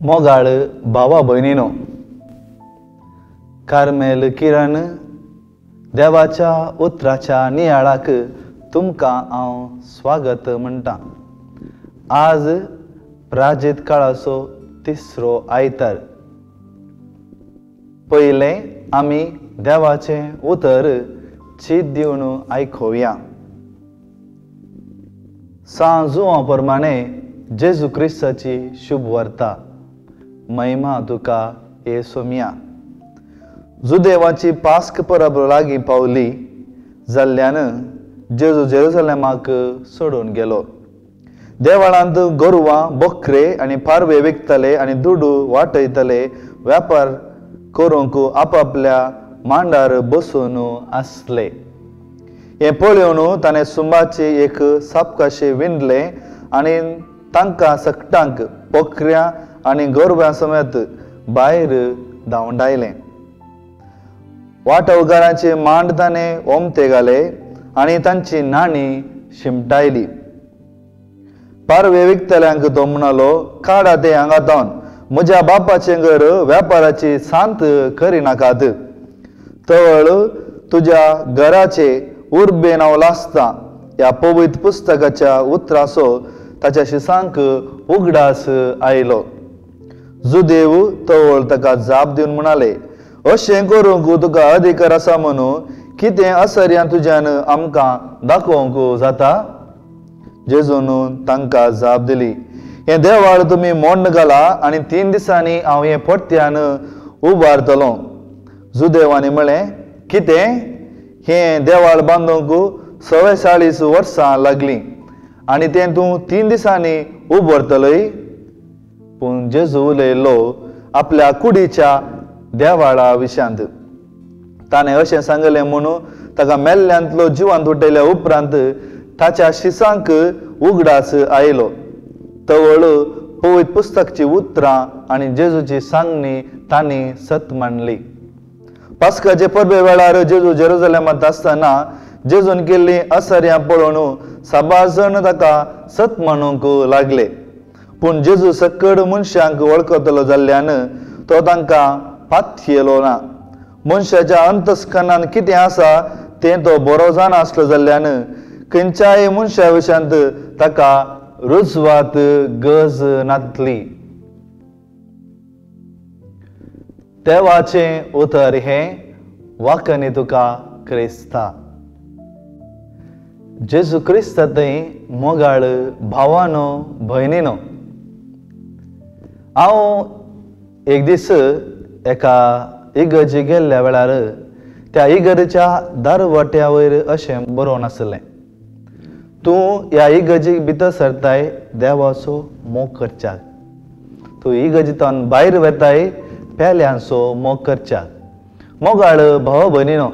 मोगाळ भावा भयणीनो, कार्मेल किरण देवाच्या उतराच्या नियाळाक तुमकां हांव स्वागत म्हणटा. आज प्राजीत काळाचो तिसरो आयतार. पयलें आमी देवाचें उतर चीत दिवन आयकुया. सांव जुवां प्रमाणे जेजू क्रिस्ताची शुभ वार्ता. महिमा तुका हे सोम्या. जुदेवाची पास्क परब लागीं पावली जाल्ल्यान जेजू जेरुजलेमाक सोडून गेलो. देवळांत गोरवां, बकरे आनी पारवे विकताले आनी दुडू वाटयताले. व्यापार करूंक आपापल्या मांडार बसून आसले. हें पळोवन ताणें सुंबाचे एक सापकाशें विणलें आनी तांकां सगटांक बकऱ्यां आनी गोरवां समेत भायर धांवडायलें. वाटवगारांचे मांड ताणें ओमते घाले आनी तांची नाणी शिमटायली. पारवे विकतल्यांक तो म्हणलो, काडा ते हांगा तावन, म्हज्या बापाचें घर व्यापाराची सांत करिनाकात. तवळ तुज्या घराचे उर्बेन हांव लासता. ह्या पवित्र पुस्तकाच्या उतराचो ताच्या शिसांक उगडास आयलो. जुदेव तवळ ताका जाप दिवन म्हणाले, अशें करूंक तुका अधिकार आसा म्हणून कितें असर्यां तुज्यान आमकां दाखोवंक जाता? जेजून तांकां जाप दिली, हें देवाळ तुमी मोण्ण घाला आनी 3 दिसांनी हांव हें परत्यान उबारतलो. जुदेवांनी म्हळें, कितें? हें देवाळ बांदूंक 44 वर्सां लागलीं आनी तें तूं 3 दिसांनी उबारतलोय? पूण जेजू उलयलो आपल्या कुडीच्या देवाळा विशांत. ताणें अशें सांगलें म्हणून ताका मेल्ल्यांतलो जिवांत उठयल्या उपरांत ताच्या शिसांक उगडास आयलो. तवळ पवित्र पुस्तकची उतरां आनी जेजूची सांगणी तांणी सत मांडली. पास्काचे परबे वेळार जेजू जेरुजलेमांत आसतना जेजून केल्लीं असर्यां पळोवन साबार जण ताका सत मानूंक लागले. पूण जेजू सकड मनशांक वळखतलो जाल्ल्यान तो तांकां पातयेलो ना. मनशाच्या अंतस्करणान कितें आसा तें तो बरो जाणा आसलो जाल्ल्यान खंयच्याय मनशा विशांत ताका रुजवात गरज नातली. देवाचें उतर हें वाकनी तुका क्रिस्ता. जेजू क्रिस्ता थंय मोगाळ भावानो भयणीनो, हांव एक दीस एका इगर्जी गेल्ल्या वेळार त्या इगर्जेच्या दारवट्या वयर अशें बरोवन आसलें, तूं ह्या इगर्जीक भितर सरताय देवाचो मोग करच्याक, तूं इगर्जींतल्यान भायर वेताय पेल्यांचो मोग करच्याक. मोगाळ भाव भयणीनो,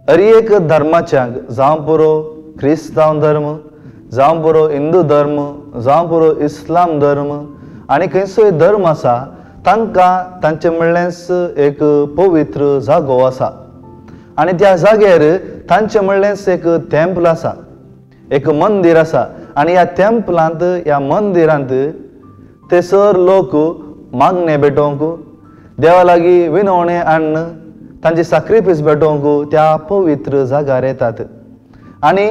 हर एक धर्माच्यांक, जावं पुरो क्रिस्तांव धर्म, जावं पुरो हिंदू धर्म, जावं पुरो इस्लाम धर्म आनी खंयचोय धर्म आसा, तांकां तांचे म्हणल्यार एक पवित्र जागो आसा आनी त्या जाग्यार तांचे म्हणल्यार एक टेम्पल आसा, एक मंदीर आसा. आनी ह्या टेम्पलांत, ह्या मंदिरांत ते सर लोक मागणें भेटोवंक, देवा लागीं विनवणें हाडून तांची साक्रिफीस भेटोवंक त्या पवित्र जाग्यार येतात. आनी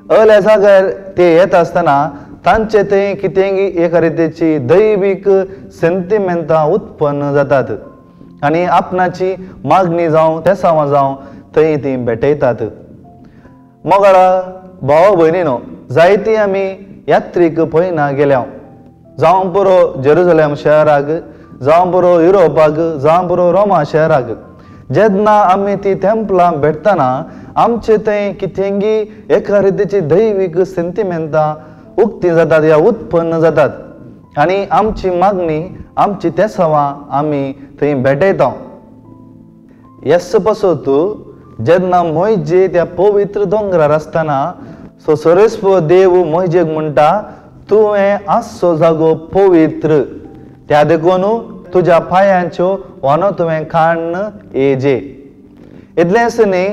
असल्या जाग्यार ते येता आसतना तांचे थंय कितेंय एका रितीची दैवीक सेंतिमेंतां उत्पन्न जातात आनी आपणाची मागणी जावं तेसांवां जावं थंय तीं भेटयतात. मोगाळा भावा भयणीनो, जायती आमी यात्रीक पळयना गेल्या, जावं पुरो जेरुजलेम शहराक, जावं पुरो युरोपाक, जावं पुरो रोमा शहराक. जेन्ना आमी ती टेम्पलां भेटतना आमचे थंय कितेंगी एका रितीची दैवीक सेंतिमेंतां उक्ती जातात या उत्पन्न जातात आनी आमची मागणी, आमची तेसांवां आमी थंय भेटयता. येस पासत जेन्ना मोहिजे त्या पवित्र दोंगरार आसतना सो सरेस्व देव मोहिजेक म्हणटा, तुवें आसचो जागो पवित्र, त्या देखून तुज्या पांयांच्यो वानो तुवें काण्ण येजे. इतलेंच न्ही,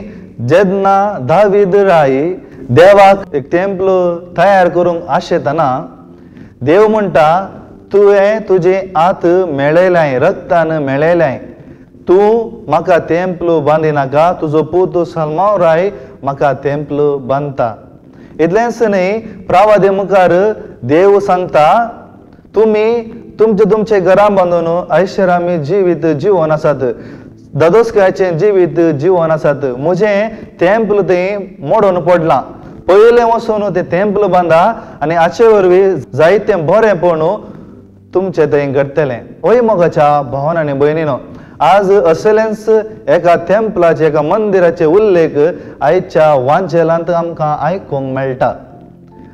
जेन्ना दावीद राय देवाक एक टेम्पल तयार करूंक आशेतना देव म्हणटा, तुवें तुजें हात मेळयलाय, रक्तान मेळयलाय, तूं म्हाका तेंपल बांदिनाका, तुजो पूत सलमाव राय म्हाका तेंपल बांदता. इतलेंच न्हय, प्रावादे मुखार देव सांगता तुमी तुमचे तुमचे घरां बांदून ऐशरामी जिवीत जिवन आसात, दादोसकायचें जिवीत जिवन आसात, म्हजें तेंपल थंय मोडून पडलां, पयलें वचून तें तेंपल बांदा आनी हाचे वरवीं जायतें बरेंपण तुमचें थंय घडटलें. वय मोगाच्या भावान आनी भयणीनो, आज असलेंच एका तेंपलाचे, एका मंदिराचे उल्लेख आयच्या वांजेलांत आमकां आयकूंक मेळटा.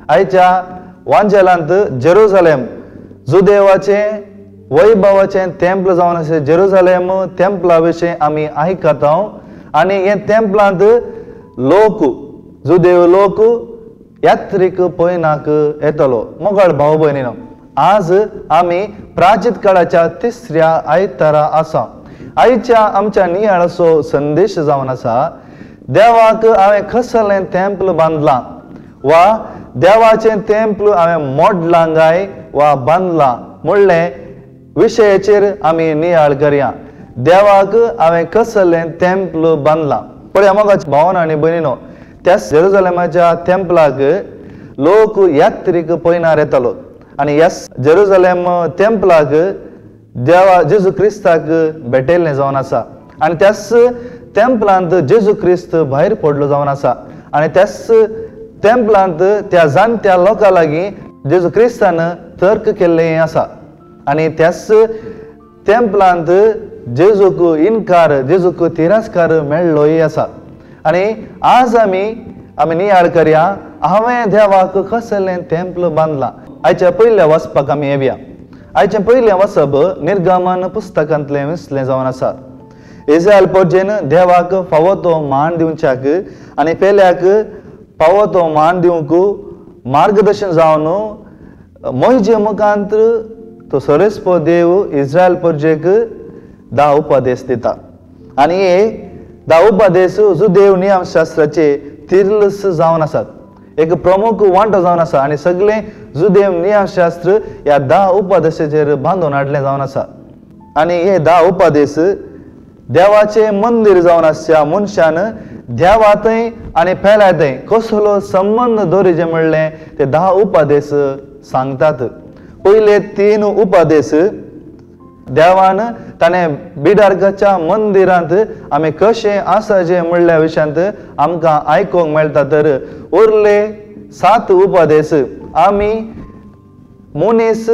आयच्या वांजेलांत जेरुजालेम जुदेवाचें वैभवाचें तेंपल जावन आसा. जेरुजालेम तेंपला विशीं आमी आयकता आनी हे तेंपलांत लोक, जुदेव लोक यात्रीक पयनाक येतलो. मोगाळ भाव भयणीनो, आज आमी प्राचीत काळाच्या तिसऱ्या आयतारा आसा. आयच्या आमच्या नियाळाचो संदेश जावन आसा, देवाक हांवें कसलें तेंपल बांदलां वा देवाचें तेंपल हांवें मोडलां काय वा बांदलां म्हणलें विशयाचेर आमी नियाळ करया. देवाक हांवें कसलें तेंपल बांदलां. पळया मोगाच्या भावान आनी भयणीनो, त्या जेरुजालेमाच्या तेंपलाक लोक यात्रीक पयनार येतालो आनी ह्या जेरुजालेम तेंपलाक देवा जेजू क्रिस्ताक भेटयल्लें जावन आसा आनी त्याच तेंपलांत जेजू क्रिस्त भायर पडलो जावन आसा आनी त्याच तेंपलांत त्या जाणट्या लोकां लागीं जेजू क्रिस्तान तर्क केल्लें आसा आनी त्याच तेंपलांत जेजूक इनकार, जेजूक तिरस्कार मेळ्ळोय आसा. आनी आज आमी आमी नियाळ करया, हांवें देवाक कसलें तेंपल बांदलां. आयच्या पयल्या वाचपाक आमी येवया. आयचें पयलें वाचप निर्गमन पुस्तकांतलें विसलें जावन आसा. इस्रायल पोरजेन देवाक फावो तो मान दिवच्याक आनी पेल्याक फावो तो मान दिवंक मार्गदर्शन जावन मोहिजे मुखांत तो सरेस्पो देव इस्रायल पोरजेक 10 उपदेश दिता आनी हे 10 उपदेश जुदेव नियमशास्त्राचे तिरलस जावन आसात, एक प्रमुख वांटो जावन आसा आनी सगळें जुदेव नियमशास्त्र ह्या 10 उपदेशाचेर बांदून हाडलें जावन आसा. आनी हे 10 उपदेश देवाचें मंदीर जावन आसच्या मनशान देवा थंय आनी पेल्या थंय कसलो संबंद दवरिचें म्हणलें ते 10 उपदेश सांगतात. पयले 3 उपदेश देवान ताणें बिडारकाच्या मंदिरांत आमी कशें आसाचें म्हणल्या विशयांत आमकां आयकूंक मेळटा. तर उरले 7 उपदेश आमी मनीस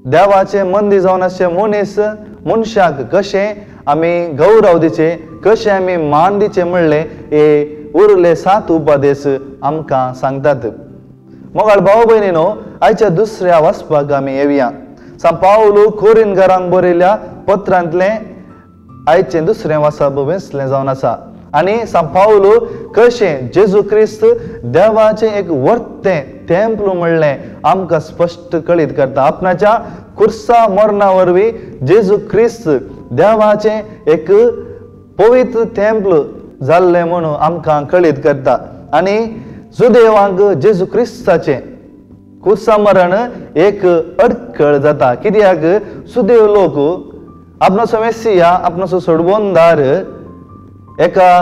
देवाचें मंदीर जावन आसचें मनीस मनशाक कशें आमी गौरव दिचें, कशें आमी मान दिचें म्हणलें हे उरले 7 उपदेश आमकां सांगतात. मोगाळ भाव भयणीनो, आयच्या दुसऱ्या वाचपाक आमी येवया. सांत पावलू कोरिनकारांक बरयल्ल्या पत्रांतलें आयचें दुसरें वाचप वेंचलें जावन आसा आनी सांत पावलू कशें जेजू क्रिस्त देवाचें एक वर्तें तेंपल म्हणलें आमकां स्पश्ट कळीत करता. आपणाच्या कुर्सा मरणा वरवीं जेजू क्रिस्त देवाचें एक पवित्र तेंपल जाल्लें म्हणून आमकां कळीत करता आनी जुदेवांक जेजू क्रिस्ताचें कुर्सा मरण एक अडखळ जाता. कित्याक सुदेव लोक आपणाचो मेसिया, आपणाचो सोडवणदार एका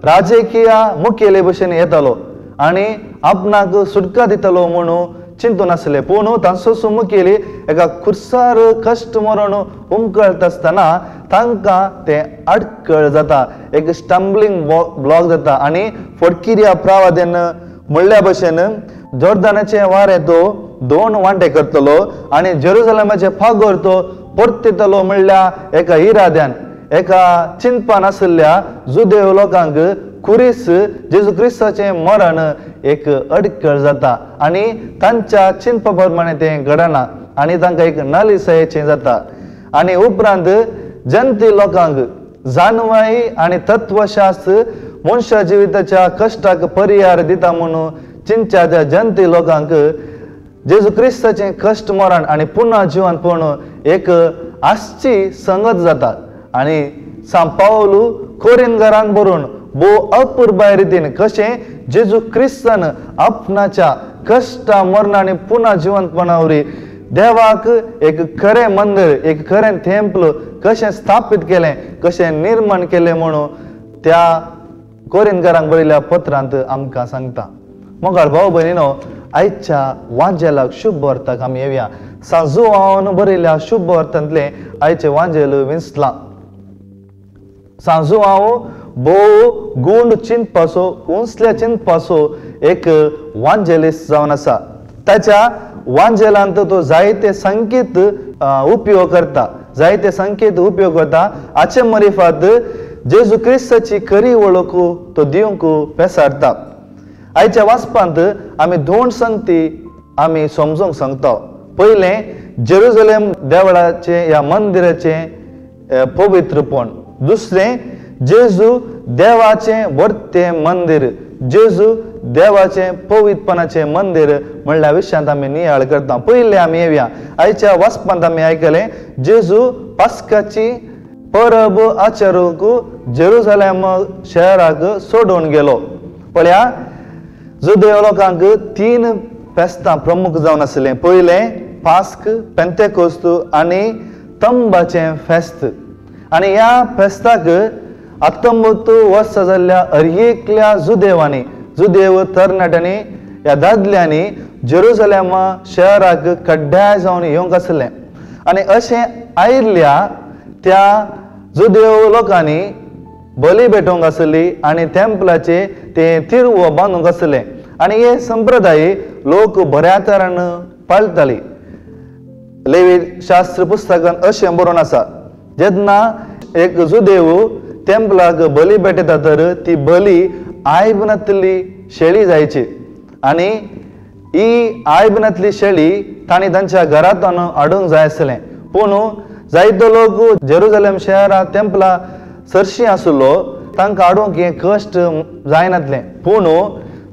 राजकीय मुखेले भशेन येतालो आनी आपणाक सुटका दितलो म्हणून चिंतून आसले. पूण तांचो मुखेली एका कुर्सार कश्ट मरण उमकळटा आसतना तांकां तें अडखळ जाता, एक स्टंबलिंग ब्लॉक जाता आनी फटकिऱ्या प्रावादेन म्हणल्या भशेन जोर्दानाचे वारें तो 2 वांटे करतलो आनी जेरुजालेमाचे फागोर तो परतितलो म्हणल्या एका इराद्यान, एका चिंतपान आशिल्ल्या जुदेव लोकांक कुरीस जेजू क्रिस्ताचें मरण एक अडखळ जाता आनी तांच्या चिंतपा प्रमाणे तें घडना आनी तांकां एक नालिसायेचें जाता. आनी उपरांत जनते लोकांक जाणवाय आनी तत्वशास्त्र मनशा जिविताच्या कश्टाक परिहार दिता म्हणून चिंतच्या त्या जनते लोकांक जेजू क्रिस्ताचें कश्ट मरण आनी पुन्हा जिवनपण एक आसची संगत जाता आनी सांत पावलू कोरिनकारांक बरोवन भोव अपुरबाय रितीन कशें जेजू क्रिस्तान आपणाच्या कश्टा मरणा आनी पुन्हा जिवनपणा वरवीं देवाक एक खरें मंदिर, एक खरें तेम्पल कशें स्थापीत केलें, कशें निर्माण केलें म्हणून त्या कोरिंतकारांक बरयल्ल्या पत्रांत आमकां सांगता. मोगाळ भाव भयणीनो, आयच्या वांजेलाक शुभ वार्ताक आमी येवया. सांजुआन बरयल्ल्या शुभ वार्तांतलें आयचें वांजेल विंचलां. सांजुआंव भोव गूंड चिंतपाचो, उंचल्या चिंतपाचो एक वांजेलिस्ट जावन आसा. ताच्या वांजेलांत तो जायते संकेत उपयोग करता, जायते संकेत उपयोग करता. हाचे मरिफात जेजू क्रिस्ताची खरी वळख तो दिवंक पेसारता. आयच्या वाचपांत आमी दोन संगती आमी समजूंक सांगता. पयलें, जेरुजलेम देवळाचें ह्या मंदिराचें पवित्रपण. दुसरें, जेजू देवाचें वर्तें मंदीर, जेजू देवाचें पवित्रपणाचें मंदीर म्हणल्या विशयांत आमी नियाळ करता. पयलें आमी येवया आयच्या वाचपांत आमी आयकलें जेजू पास्काची परब आचरूंक जेरुजलेम शहराक सोडून गेलो. पळया, जुदेव लोकांक तीन फेस्तां प्रमुख जावन आसलें. पयलें पास्क, पेंतेकोस्त आनी तंबाचें फेस्त. आनी ह्या फेस्ताक 19 वर्सां जाल्ल्या हर एकल्या जुदेवांनी, जुदेव तरणाट्यांनी ह्या दादल्यांनी जेरुजलेम शहराक कड्ड्याय जावन येवंक आसलें. आनी अशें आयिल्ल्या त्या जुदेव लोकांनी बली भेटोवंक आसली आनी तेम्पलाचे ते तिरवो बांदूंक आसले. आनी हे संप्रदाय लोक बऱ्या तरान पाळटाली. लेवी शास्त्र पुस्तकान अशें बरोवन आसा, जेन्ना एक जुदेव तेम्पलाक बली भेटयता तर ती बली आयब नातली शेळी जायची आनी ही आयब नातली शेळी तांणी तांच्या घरांत हाडूंक जाय आसलें. पूण जायतो लोक जेरुजलेम शहरा तेम्पला सरशी आसलो, तांकां हाडूंक हें कश्ट जायनातलें. पूण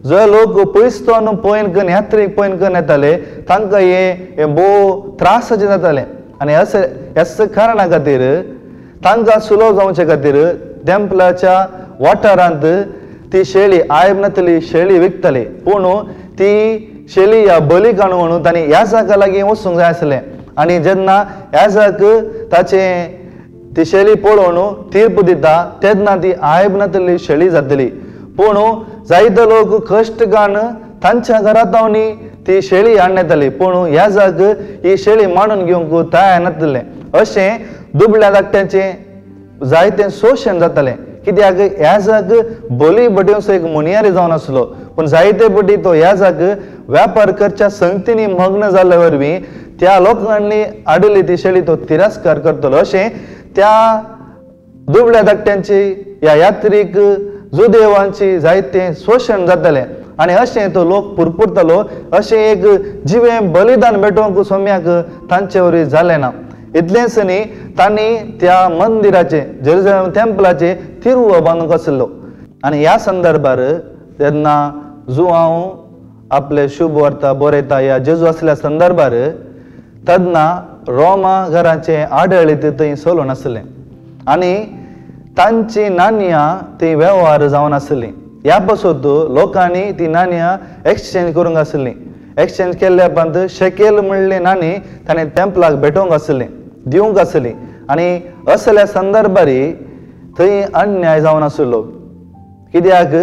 जे लोक पयसतोन पळयन करून यात्रेक पळयन करून येताले तांकां हें भोव त्रासाचें जातालें. आनी अशें ह्याच कारणा खातीर तांकां सुलभ जावचे खातीर तेम्पलाच्या वाठारांत ती शेळी आयब नातली शेळी विकताली. पूण ती शेळी ह्या बली काडून म्हणून तांणी याजाका लागीं वचूंक जाय आसलें. आनी जेन्ना याजाक ताचें ती शेळी पळोवन तीर्प दिता तेन्ना ती आयब नातली शेळी जातली. पूण जायते लोक कश्ट काडून तांच्या घरांत ती शेळी हाडून येताली, पूण याजाक ही शेळी मांडून घेवंक तयार नासलें. अशें दुबळ्या धाकट्यांचें जायतें शोशण जातालें. कित्याक याजाक बली बटयोचो एक मुनियारी जावन आसलो, पूण जायते पटी तो याजाक व्यापार करच्या संगतींनी मग्न जाल्ले वरवीं त्या लोकांनी हाडिल्ली ती शेळी तो तिरस्कार करतलो. अशें त्या दुबळ्या धाकट्यांची ह्या यात्रीक जुदेवांची जायतें शोशण जातालें आनी अशें तो लोक पुरपुरतालो. अशें एक जिवें बलिदान भेटोवंक सोम्याक तांचे वरवीं जालें ना. इतलेंच न्ही, तांणी त्या मंदिराचें जेरुजलेम तेम्पलाचें तिरवो बांदूंक आसलो. आनी ह्या संदर्भार तेन्ना जुआंव आपले शुभ वार्ता बरयता ह्या जेजू आसल्या संदर्भार तेन्ना रोमा घराचें आडळीत थंय चलून आसलें आनी तांची नाणयां ती वेव्हार जावन आसली. ह्या पासत लोकांनी ती नाणयां एक्सचेंज करूंक आसली. एक्सचेंज केल्ल्या उपरांत शेकेल म्हणली नाणी ताणें तेम्पलाक भेटोवंक आसली, दिवंक आसली. आनी असल्या संदर्भारी थंय अन्याय जावन आसलो. कित्याक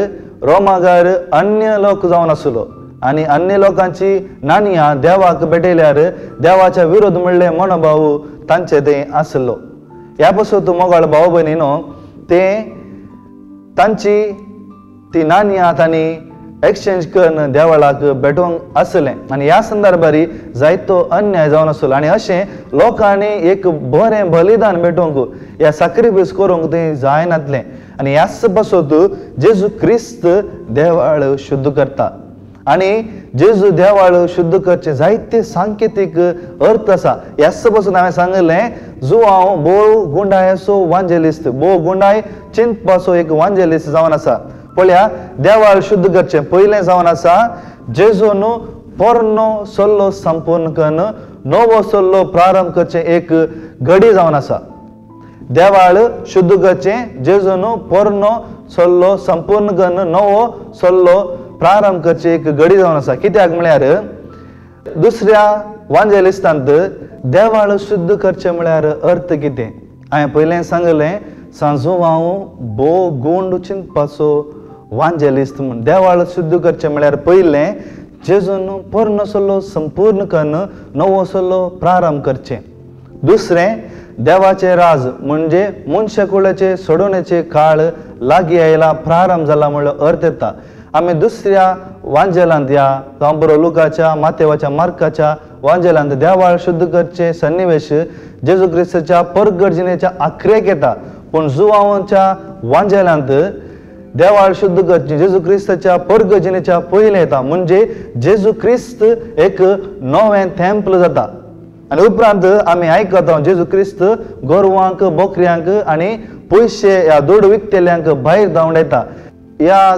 रोमागार अन्य लोक जावन आसलो आनी अन्य लोकांची नाणयां देवाक भेटयल्यार देवाच्या विरोध म्हणले मनोभाव तांचे थंय आसलो. ह्या पासत मोगाळ भाव भयणीनो, ते तांची ती नाणयां तांणी एक्सचेंज करून देवळाक भेटोवंक आसलें. आनी ह्या संदर्भारी जायतो अन्याय जावन आसलो. आनी अशें लोकांनी एक बरें बलिदान भेटोवंक ह्या साक्रिफायस करूंक तें जायनातलें. आनी ह्याच पासत जेजू क्रिस्त देवाळ शुद्ध करता. आनी जेजू देवाळ शुद्ध करचें जायते सांकेतीक अर्थ आसा. ह्याच पासून हांवें सांगलें, जुआंव भोव गुंडायचो वांजेलिस्त, भोव गुंडाय चिंतपाचो एक वांजेलिस्त जावन आसा. पळया, देवाळ शुद्ध करचें पयलें जावन आसा जेजून पोरणो सल्लो संपूर्ण करून नवो सल्लो प्रारंभ करचें एक घडी जावन आसा. देवाळ शुद्ध करचें जेजून पोरणो सल्लो संपूर्ण करून नवो सल्लो प्रारंभ करचें एक घडी जावन आसा. कित्याक म्हळ्यार दुसऱ्या वांजेलिस्तांत देवाळ शुद्ध करचें म्हळ्यार अर्थ कितें? हांवें पयलें सांगलें सांजुवांव भोव गुंड चिंतपाचो वांजेलिस्त म्हूण. देवाळ शुद्ध करचें म्हळ्यार पयलें जेजून पोरणो सल्लो संपूर्ण कन्न नवो सल्लो प्रारंभ करचें. दुसरें देवाचें राज म्हणजे मनशाकुळाचे सोडोवण्याचे काळ लागीं आयला, प्रारंभ जाला म्हणलो अर्थ येता. आमी दुसऱ्या वांजेलांत ह्या जावं बरो लुकाच्या, मातेवाच्या, मार्काच्या वांजेलांत देवाळ शुद्ध करचें सन्निवेश जेजू क्रिस्ताच्या परगर्जनेच्या आखरेक येता. पूण जुवांच्या वांजेलांत देवाळ शुद्ध करचें जेजू क्रिस्ताच्या परगर्जनेच्या पयलें येता. म्हणजे जेजू क्रिस्त एक नवें तेंपल जाता. आनी उपरांत आमी आयकता जेजू क्रिस्त गोरवांक, बोकऱ्यांक आनी पयशे ह्या दुडू विकतेल्यांक भायर धांवडायता. ह्या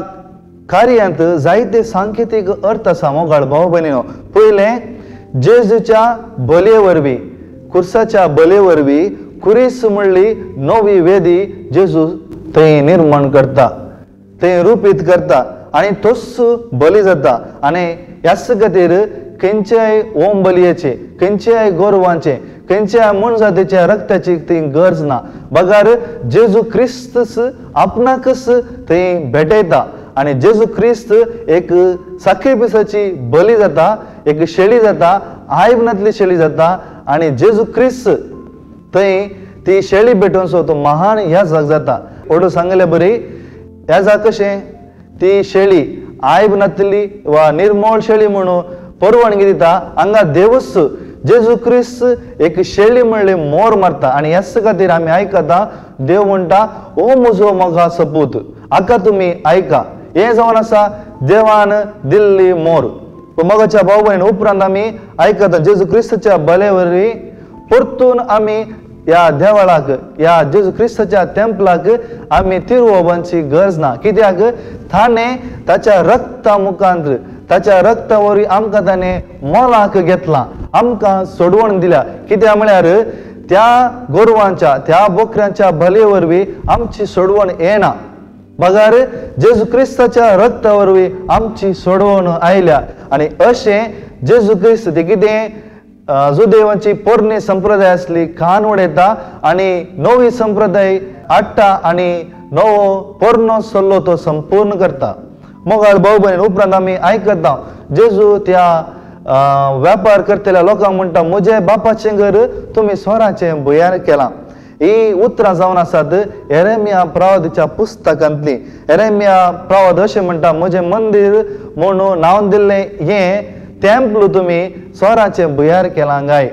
कार्यांत जायते सांकेतीक अर्थ आसा मोगाळ भाव भयणीनो. पयलें जेजूच्या बलये वरवीं, खुर्साच्या बलये वरवीं कुरीस म्हणली नवी वेदी जेजू थंय निर्माण करता, थंय रुपीत करता आनी तोच बली जाता. आनी ह्याच खातीर खंयच्याय ओम बलयेचे, खंयच्याय गोरवांचे, खंयच्याय मनजातीच्या रक्ताची ती गरज ना. बगर जेजू क्रिस्तच आपणाकच थंय भेटयता आनी जेजू क्रिस्त एक साक्रिफिसाची बली जाता, एक शेळी जाता, आयबनांतली शेळी जाता आनी जेजू क्रिस्त थंय ती शेळी भेटोवन तो महान याजक जाता. ओडू सांगले बरी याजक कशें ती शेळी आयब नातली वा निर्मोळ शेळी म्हणून परवानगी दिता. हांगा देवच जेजू क्रिस्त एक शेळी म्हणली मोर मारता आनी ह्याच खातीर आमी आयकता देव म्हणटा, ओ म्हजो मोगा सपूत, हाका तुमी आयका. हें जावन आसा देवान दिल्ली मोर. मोगाच्या भाव भयण उपरांत आमी आयकता जेजू क्रिस्ताच्या बले वरवीं परतून आमी ह्या देवळाक, ह्या जेजू क्रिस्ताच्या तेंपलाक आमी तिरवोवपाची गरज ना. कित्याक ताणें ताच्या रक्ता मुखांत, ताच्या रक्ता वरवीं आमकां ताणें मोलाक घेतलां, आमकां सोडवण दिल्या. कित्याक म्हळ्यार त्या गोरवांच्या, त्या बोकऱ्यांच्या बले वरवीं आमची सोडवण येना, बगर जेजू क्रिस्ताच्या रक्ता वरवीं आमची सोडवण आयल्या. आनी अशें जेजू क्रिस्त ते कितें जुदेवांची पोरणी संप्रदाय आसली कान उडयता आनी नवी संप्रदाय हाडटा आनी नवो पोरणो सल्लो तो संपूर्ण करता. मोगाळ भाव भयण उपरांत आमी आयकता जेजू त्या वेपार करतल्या लोकांक म्हणटा, म्हजे बापाचें घर तुमी सोराचें भुंयार केलां. ही उतरां जावन आसात एरेमिया प्रवादाच्या पुस्तकांतली. एरेमिया प्रवाद अशें म्हणटा, म्हजें मंदीर म्हणून नांव दिल्लें हें तेंपल तुमी सोराचें भुंयार केलां गाय.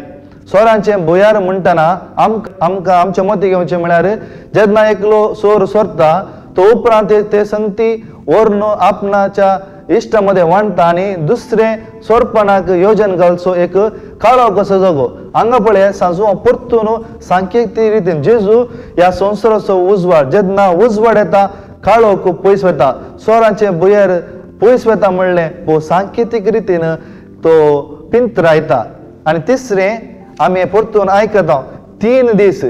सोराचें भुंयार म्हणटना आमकां आमच्या मती घेवचें म्हळ्यार जेन्ना एकलो सोर सोरता तो उपरांत ते संगती व्हरून आपणाच्या इश्टा मदें वांट्टा आनी दुसरें सोरपणाक योजन घालचो एक काळो कसो जागो. हांगा पळय सांजू परतून सांकेतीक रितीन जेजू ह्या संवसाराचो उजवाड, जेन्ना उजवाड येता काळोख पयस वता, सोराचें भुंयार पयस वता म्हणलें भोव सांकेतीक रितीन तो पिंतरायता. आनी तिसरें आमी परतून आयकता 3 दीस,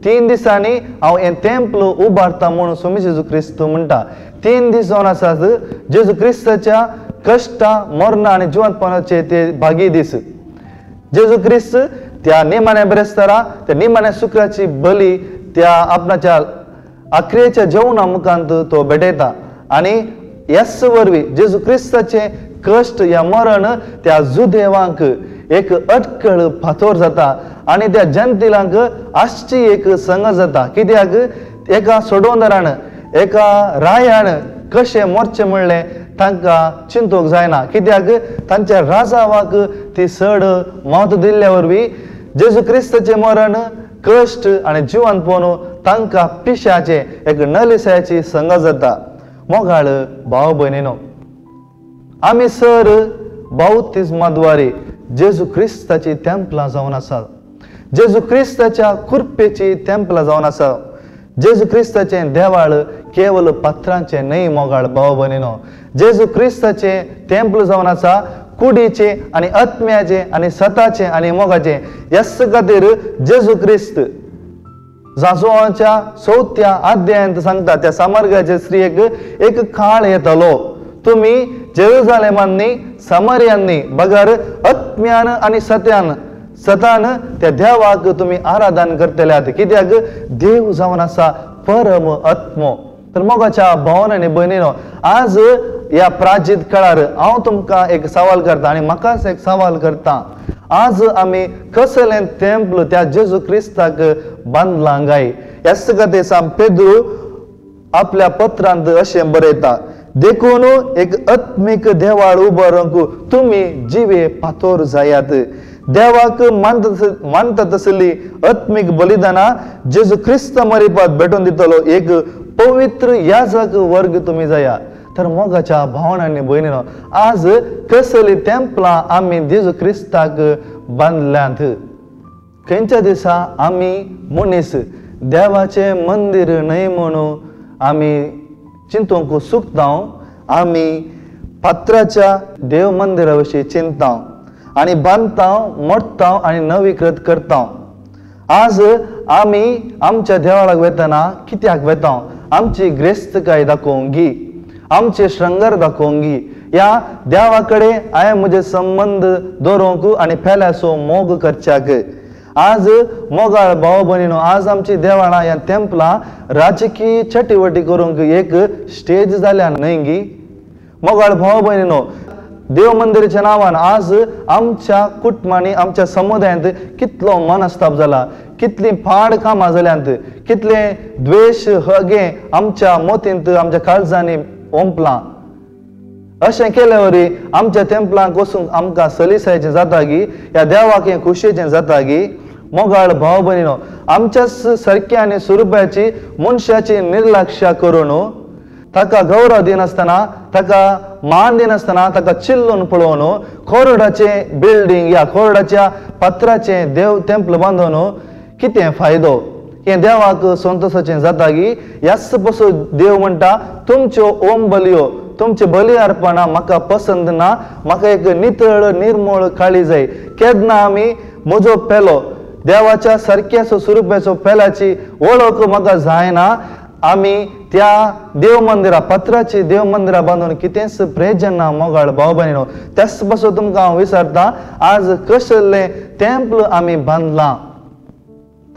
3 दिसांनी हांव हें तेंपल उबारता म्हणून स्वामी जेजू क्रिस्त म्हणटा. 3 दीस जावन आसात जेजू क्रिस्ताच्या कश्टा, मरणा आनी जिवंतपणाचे ते भागी दीस. जेजू क्रिस्त त्या निमाण्या बिरेस्तारा त्या निमाण्या शुक्राची बली त्या आपणाच्या आखरेच्या जेवणा मुखांत तो भेटयता आनी ह्याच वरवीं जेजू क्रिस्ताचें कश्ट या मरण त्या जुदेवांक एक अटकळ फातोर जाता आनी त्या जनतेलांक आसची एक संग जाता. कित्याक एका सोडवणदारान, एका रायान कशें मोरचें म्हणलें तांकां चिंतूंक जायना. कित्याक तांच्या राजावाक ती चड म्हत्व दिल्ल्या वरवीं जेजू क्रिस्ताचें मरण, कश्ट आनी जिवंतपण तांकां पिशाचें एक नलिसायाची संग जाता. मोगाळ भाव भयणीनो, आमी सर बाउतिज्माद्वारे जेजू क्रिस्ताची तेंपलां जावन आसा, जेजू क्रिस्ताच्या कृपेची तेंपलां जावन आसा. जेजू क्रिस्ताचें देवाळ केवल पत्रांचें न्हय मोगाळ भाव भयणीनो, जेजू क्रिस्ताचें तेंपल जावन आसा कुडीचें आनी आत्म्याचें आनी सताचें आनी मोगाचें. ह्याच खातीर जेजू क्रिस्त जाजुवाच्या 4थ्या अध्यायांत सांगता त्या सामर्गाचे स्त्रियेक एक काळ येतलो, तुमी जेरुजालेमांनी समर्यांनी बगर आत्म्यान आनी सत्यान सतान त्या देवाक तुमी आराधन करतल्यात, कित्याक देव जावन आसा परम आत्मो। तर मोगाच्या भावन आनी भयणीनो, आज ह्या प्राचीत काळार हांव तुमकां एक सवाल करता आनी म्हाकाच एक सवाल करता, आज आमी कसलें तेंपल त्या जेजू क्रिस्ताक बांदलां काय? ह्याच खातीर सांत पेद्रू आपल्या पत्रांत अशें बरयता, देखून एक आत्मीक देवाळ उबारूंक तुमी जिवे पातोर जायात, देवाक मानता तसली आत्मीक बलिदानां जेजू क्रिस्त मरिपात भेटून दितलो एक पवित्र याजक वर्ग तुमी जाया। तर मोगाच्या भावनांनी भयणीनो, आज कसली तेंपलां आमी जेजू क्रिस्ताक बांदल्यांत? खंयच्या दिसा आमी मनीस देवाचें मंदीर न्हय म्हणून आमी चिंतूंक चुकता, आमी पात्राच्या देव मंदिरा विशीं चिंतता आनी बांदता, मोडटा आनी नवीकृत करता। आज आमी आमच्या देवळाक वेतना कित्याक वेता? आमची ग्रेस्तकाय दाखोवंक, आमचे श्रंगार दाखोवंक, ह्या देवा कडेन हांवें म्हजे संबंद दवरूंक आनी पेल्याचो मोग करच्याक। आज मोगाळ भाव भयणीनो, आज आमची देवळां ह्या तेंपलां राजकीय चटीवटी करूंक एक स्टेज जाल्या न्हय गी? मोगाळ भाव भयणीनो, देव मंदिराच्या नांवान आज आमच्या कुटुंबांनी आमच्या समुदायांत कितलो मनस्ताप जाला, कितली पाड कामां जाल्यांत, कितले द्वेश हगे आमच्या मोतींत आमच्या काळजांनी ओंपलां। अशें केल्या वरी आमच्या तेंपलांक वचूंक आमकां सलिसायचें जाता गी? ह्या देवाक हें खोशयेचें जाता गी? मोगाळ भाव भयणीनो, आमच्याच सारक्या आनी स्वरुपाची मनशाची निर्लक्ष्य करून ताका गौरव दिनासतना, ताका मान दिनासतना, ताका चिल्लून पळोवन कोरडाचें बिल्डींग या कोरडाच्या पत्राचें देव तेंपल बांदून कितें फायदो? हें देवाक संतोशाचें जाता गी? ह्याच पसून देव म्हणटा, तुमच्यो ओम बलयो, तुमचे बली अर्पणां म्हाका पसंद ना, म्हाका एक नितळ निर्मळ काळी जाय। केन्ना आमी म्हजो पेलो देवाच्या सारक्याचो स्वरुपाचो पेल्याची वळख म्हाका जायना, आमी त्या देव मंदिरा पत्राची देव मंदिरा बांदून कितेंच प्रयोजन ना। मोगाळ भाव भयणीनो, त्याच पासून तुमकां हांव विचारता, आज कसलें तेंपल आमी बांदलां?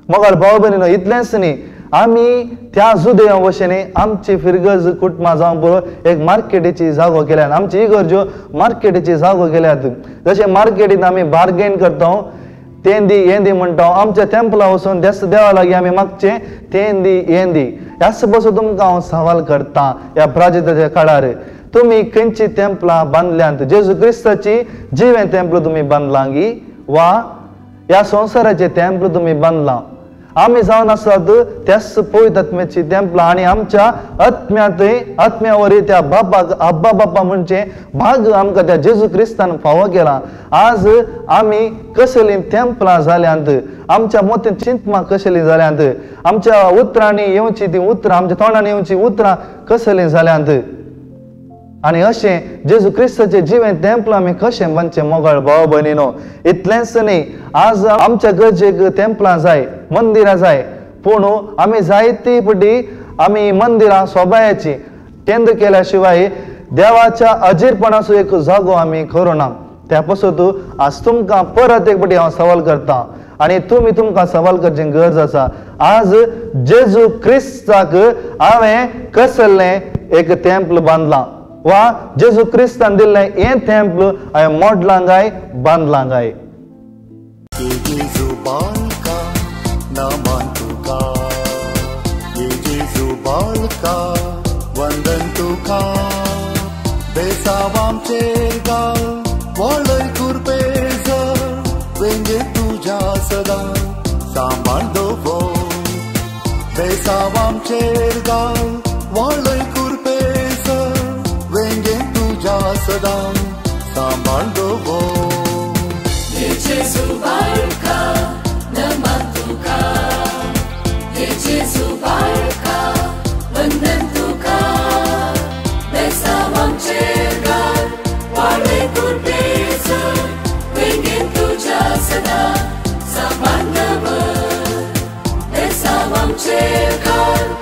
मोगाळ भाव भयणीनो, इतलेंच न्ही, आमी त्या जुदेवा भशेन आमची फिरगज कुटुंबां जावं पुरो एक मार्केटीची जागो केल्यात, आमची इगर्ज्यो मार्केटीची जागो केल्यात। जशें मार्केटींत आमी बार्गेन करता, तें दी हें दी म्हणटा, आमच्या तेंपला वचून देवा लागीं आमी मागचें तें दी हें दी। ह्याच पासून तुमकां हांव सवाल करता, ह्या प्राजिताच्या काळार तुमी खंयची तेंपलां बांदल्यांत? जेजू क्रिस्ताची जिवें तेंपल तुमी बांदलां गी वा ह्या संवसाराचें तेंपल तुमी बांदलां? आमी जावन आसात त्याच पवित्र आत्म्याची तेंपलां आनी आमच्या आत्म्यांतय आत्म्या वरी त्या बापाक आब्बा बापा म्हणचे भाग आमकां त्या जेजू क्रिस्तान फावो केला। आज आमी कसलीं तेंपलां जाल्यांत? आमच्या मोतीन चिंतमां कसलीं जाल्यांत? आमच्या उतरांनी येवची तीं उतरां, आमच्या तोंडांनी येवची उतरां कसलीं जाल्यांत? आनी अशें जेजू क्रिस्ताचें जिवें तेंपल आमी कशें बांदचें? मोगाळ भाव भयणीनो, इतलेंच न्ही, आज आमच्या गरजेक तेंपलां जाय, मंदिरां जाय, पूण आमी जायती पटी आमी मंदिरां सोबायाची केंद्र केल्या शिवाय देवाच्या अजीरपणाचो एक जागो आमी करुना। त्या पासून आज तुमकां परत एक पटी हांव सवाल करता आनी तुमी तुमकां सवाल करचें गरज आसा, आज जेजू क्रिस्ताक हांवें कसलें एक तेंपल बांदलां वा जेजू क्रिस्तान दिल्लें हें तेंपल हांवें मोडलां काय बांदलां काय? Check out,